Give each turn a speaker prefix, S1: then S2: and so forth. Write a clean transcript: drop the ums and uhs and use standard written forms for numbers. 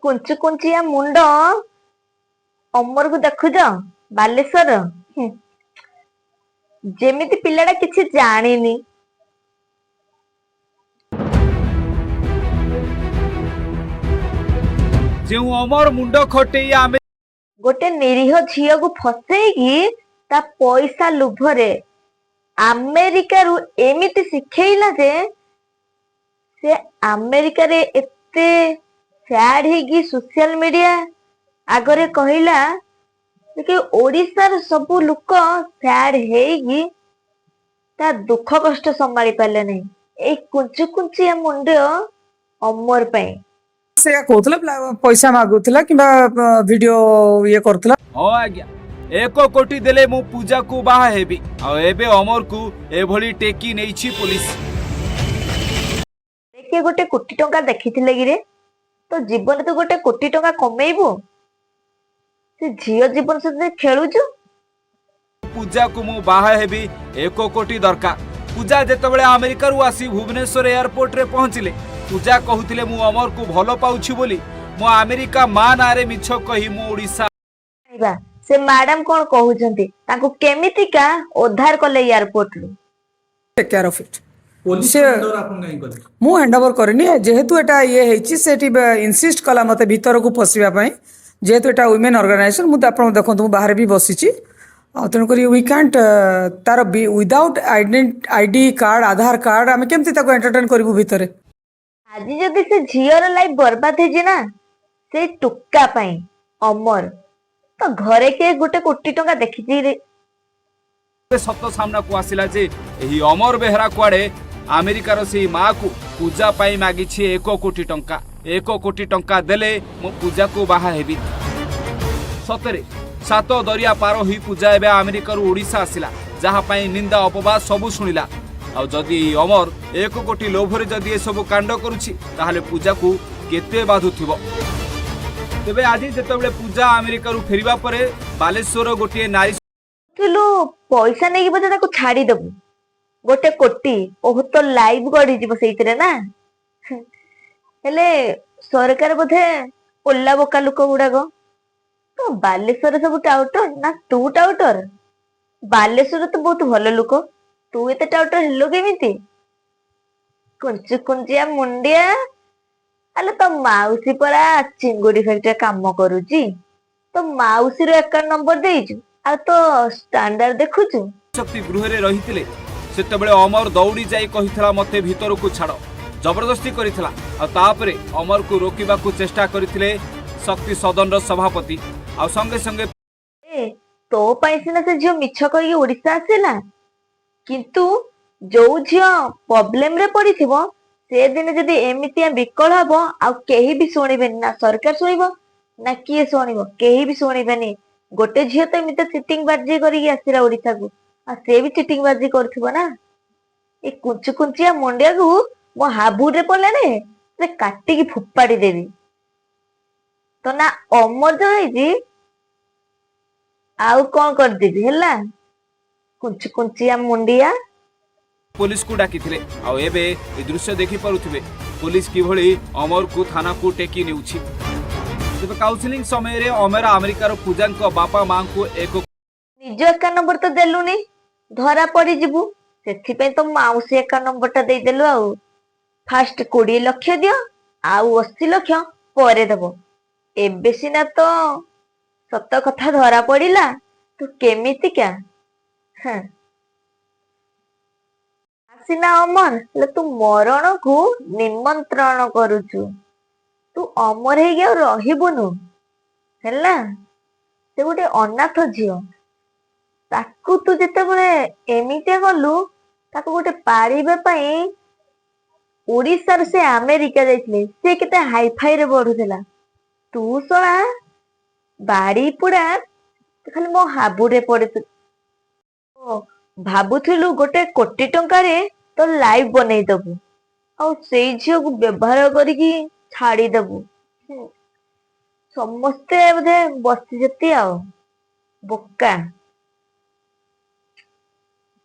S1: କୁଞ୍ଚୁ କୁଞ୍ଚିଆ ମୁଣ୍ଡ ଅମରକୁ ଦେଖୁଛ ବାଲେଶ୍ଵର। ଯେମିତି ପିଲାଟା କିଛି ଜାଣିନି।
S2: ଯେଉଁ ଅମର ମୁଣ୍ଡ ଖଟେଇ ଆମେ
S1: ଗୋଟେ ନିରୀହ ଝିଅକୁ ଫସେଇକି ତା ପଇସା ଲୋଭରେ ଆମେରିକାରୁ ଏମିତି ଶିଖେଇଲା ଯେ ସେ ଆମେରିକାରେ ଏତେ ସ୍ୟାଡ ହେଇକି ସୋସିଆଲ ମିଡିଆ ଆଗରେ କହିଲା କି ଓଡିଶାର ସବୁ ଲୋକ ସ୍ୟାଡ ହେଇକି ତା ଦୁଃଖ କଷ୍ଟ ସମ୍ଭାଳି ପାରିଲେ ନାହିଁ ଏଇ କୁଞ୍ଚୁ କୁଞ୍ଚିଆ ମୁଣ୍ଡ ଅମର ପାଇଁ।
S3: ସେଇଆ କହୁଥିଲା, ପଇସା ମାଗୁଥିଲା କିମ୍ବା ଭିଡିଓ ଇଏ କରୁଥିଲା।
S2: ହଁ ଆଜ୍ଞା, 1 କୋଟି ଦେଲେ ମୁଁ ପୂଜାକୁ ବାହା ହେବି। ଆଉ ଏବେ ଅମରକୁ ଏଭଳି ଟେକି ନେଇଛି ପୋଲିସ।
S1: କିଏ ଗୋଟେ କୋଟି ଟଙ୍କା ଦେଖିଥିଲେ କିରେ? ତୋ ଜୀବନରେ ତୁ ଗୋଟେ କୋଟି ଟଙ୍କା କମେଇବୁ, ସେ ଝିଅ ଜୀବନ ସହିତ ଖେଳୁଛୁ।
S2: ପୂଜାକୁ ମୁଁ ବାହା ହେବି, 1 କୋଟି ଦରକାର। ପୂଜା ଯେତେବେଳେ ଆମେରିକାରୁ ଆସି ଭୁବନେଶ୍ୱର ଏୟାରପୋର୍ଟରେ ପହଞ୍ଚିଲେ, ପୂଜା କହୁଥିଲେ ମୁଁ ଅମରକୁ ଭଲ ପାଉଛି ବୋଲି। ମୁଁ ଆମେରିକା ମା ନାଁରେ ମିଛ କହି ମୁଁ ଓଡ଼ିଶା
S1: ଜାଣିବା ସେ ମ୍ୟାଡାମ କଣ କହୁଛନ୍ତି, ତାଙ୍କୁ କେମିତିକା ଉଦ୍ଧାର କଲେ ଏୟାରପୋର୍ଟରୁ।
S3: Take care of it.
S4: Police handover ଆପଣ କାହିଁ କଲେ?
S3: ମୁଁ ହ୍ୟାଣ୍ଡ ଓଭର କରିନି। ଯେହେତୁ ଏଟା ଇଏ ହେଇଛି, ସେଠି ଇନସିଷ୍ଟ କଲା ମୋତେ ଭିତରକୁ ପଶିବା ପାଇଁ। ଯେହେତୁ ଏଟା ୱିମେନ୍ ଅର୍ଗାନାଇଜେସନ, ମୁଁ ତ ଆପଣ ଦେଖନ୍ତୁ, ମୁଁ ବାହାରେ ବି ବସିଛି। ଆଉ ତେଣୁକରି we କାଣ୍ଟ ତାର ୱିଦାଉଟ୍ ଆଇଡି କାର୍ଡ, ଆଧାର କାର୍ଡ, ଆମେ କେମିତି ତାକୁ ଏଣ୍ଟରଟେନ୍ କରିବୁ ଭିତରେ?
S1: ଆଜି ଯଦି ସେ ଝିଅର ଲାଇଫ ବର୍ବାଦ ହେଇଛି ନା, ସେଇ ଟୋକା ପାଇଁ, ଅମର। ତ ଘରେ କିଏ ଗୋଟେ କୋଟି ଟଙ୍କା ଦେଖିଛି ରେ?
S2: ସତ ସାମ୍ନାକୁ ଆସିଲା ଯେ ଏହି ଅମର ବେହେରା କୁଆଡ଼େ ଆମେରିକାର ସେଇ ମାକୁ ପୂଜା ପାଇଁ ମାଗିଛି 1 କୋଟି ଟଙ୍କା। 1 କୋଟି ଟଙ୍କା ଦେଲେ ମୁଁ ପୂଜାକୁ ବାହା ହେବି। ସତରେ ସାତ ଦରିଆ ପାର ହୋଇ ପୂଜା ଏବେ ଆମେରିକାରୁ ଓଡ଼ିଶା ଆସିଲା, ଯାହା ପାଇଁ ନିନ୍ଦା ଅପବାଦ ସବୁ ଶୁଣିଲା। ଆଉ ଯଦି ଏହି ଅମର 1 କୋଟି ଲୋଭରେ ଯଦି ଏସବୁ କାଣ୍ଡ କରୁଛି, ତାହେଲେ ପୂଜାକୁ କେତେ ବାଧୁଥିବ। ତେବେ ଆଜି ଯେତେବେଳେ ପୂଜା ଆମେରିକାରୁ ଫେରିବା ପରେ ବାଲେଶ୍ୱର ଗୋଟିଏ ନାରୀ
S1: ଥିଲୁ ପଇସା ନେଇକି ବୋଧେ ତାକୁ ଛାଡିଦବୁ। 1 କୋଟି, ଓହୋ, ତୋ ଲାଇଫ ଗଢିଯିବ ସେଇଥିରେ ନା? ହେଲେ ସରକାର ବୋଧେ ଓଲା ବୋକା ଲୋକ ଗୁଡାକ। ତ ବାଲେଶ୍ୱର ସବୁ ଟାଉଟର ନା ତୁ ଟାଉଟର? ବାଲେଶ୍ୱର ତ ବହୁତ ଭଲ ଲୋକ, ତୁ ଏତେ ଟାଉଟର ହେଲୁ କେମିତି, କୁଞ୍ଚୁ କୁଞ୍ଚିଆ ମୁଣ୍ଡିଆ? ଆଲେ, ତୋ ମାଉସୀ ପରା ଚିଙ୍ଗୁଡି ଫ୍ୟାକ୍ଟ୍ରିରେ କାମ କରୁଛି। ତୋ ମାଉସୀର ଆକାଉଣ୍ଟ ନମ୍ବର ଦେଇଛୁ ଆଉ ତୋ ଷ୍ଟାଣ୍ଡାର୍ଡ ଦେଖୁଛୁ।
S2: ଶକ୍ତି ଗୃହରେ ରହିଥିଲେ, ସେତେବେଳେ ଅମର ଦୌଡ଼ି ଯାଇ କହିଥିଲା, "ମୋତେ ଭିତରକୁ ଛାଡ଼।" ଜବରଦସ୍ତି କରିଥିଲା। ଆଉ ତାପରେ ଅମରକୁ ରୋକିବାକୁ ଚେଷ୍ଟା କରିଥିଲେ ଶକ୍ତି ସଦନର ସଭାପତି। ଆଉ ସଙ୍ଗେ ସଙ୍ଗେ
S1: ଏ, ତୋ ପାଇଁ ସିନା ସେ ଝିଅ ମିଛ କହିକି ଓଡିଶା ଆସିଲା, କିନ୍ତୁ ଯୋଉ ଝିଅ ପ୍ରୋବ୍ଲେମ ରେ ପଡିଥିବ, ସେ ଦିନ ଯଦି ଏମିତିଆ ବିକଳ ହବ, ଆଉ କେହି ବି ଶୁଣିବେନି। ନା ସରକାର ଶୁଣିବ ନା କିଏ ଶୁଣିବ, କେହି ବି ଶୁଣିବେନି। ଗୋଟେ ଝିଅ ତ ଏମିତି ଚିଟିଂ ବାଜି କରିକି ଆସିଲା ଓଡିଶାକୁ, ଆଉ ସେ ବି ଚିଟିଂ ବାଜି କରୁଥିବ ନା? ଏ କୁଞ୍ଚୁ କୁଞ୍ଚିଆ ମୁଣ୍ଡିଆକୁ ମୋ ହାବୁଡରେ ପଡିଲାନେ ସେ କାଟିକି ଫୋପାଡି ଦେବି। ତ ନା ଅମର ଯୋଉ ହେଇଛି, ଆଉ କଣ କରିଦେବି। ହେଲା, କୁଞ୍ଚୁ କୁଞ୍ଚିଆ ମୁଣ୍ଡିଆ।
S2: ପୋଲିସକୁ ଡାକିଥିଲେ। ଆଉ ଏବେ ଏ ଦୃଶ୍ୟ ଦେଖିପାରୁଥିବେ, ପୋଲିସ କିଭଳି ଅମରକୁ ଥାନାକୁ ଟେକି ନେଉଛି। ତେବେ କାଉନସିଲିଂ ସମୟରେ ଅମର ଆମେରିକାର ପୂଜାଙ୍କ ବାପା ମାଙ୍କୁ ଏକ
S1: ନିଜ ଆକାଉଣ୍ଟ ନମ୍ବର ତ ଦେଲୁନି, ଧରା ପଡିଯିବୁ, ସେଥିପାଇଁ ତ ମାଉସୀ ଆକାଉଣ୍ଟ ନମ୍ବର ଟା ଦେଇଦେଲୁ। ଆଉ ଫାଷ୍ଟ 20 ଲକ୍ଷ ଦିଅ, ଆଉ 80 ଲକ୍ଷ ପରେ ଦବ। ଏବେ ସିନା ତ ସତ କଥା ଧରା ପଡିଲା ତୁ କେମିତିକା। ହେଁ। ସିନା ଅମର ହେଲେ ତୁ ମରଣକୁ ନିମନ୍ତ୍ରଣ କରୁଛୁ। ତୁ ଅମର ହେଇକି ଆଉ ରହିବୁନୁ। ହେଲା, ସେ ଗୋଟେ ଅନାଥ ଝିଅ, ତାକୁ ତୁ ଯେତେବେଳେ ଏମିତିଆ କଲୁ, ତାକୁ ଗୋଟେ ପାଳିବା ପାଇଁ ଓଡିଶାରୁ ସେ ଆମେରିକା ଯାଇଥିଲେ। ସେ କେତେ ହାଇଫାଇ ରେ ବଢୁଥିଲା, ତୁ ଶଳା ବାଡି ପୁଡା, ତୁ ଖାଲି ମୋ ହାବୁଡରେ ପଡିଛୁ। ଓ, ଭାବୁଥିଲୁ ଗୋଟେ କୋଟି ଟଙ୍କାରେ ତୋ ଲାଇଫ ବନେଇଦବୁ ଆଉ ସେଇ ଝିଅକୁ ବ୍ୟବହାର କରିକି ଛାଡିଦବୁ। ସମସ୍ତେ ବୋଧେ ବସିଛନ୍ତି ଆଉ ବୋକା।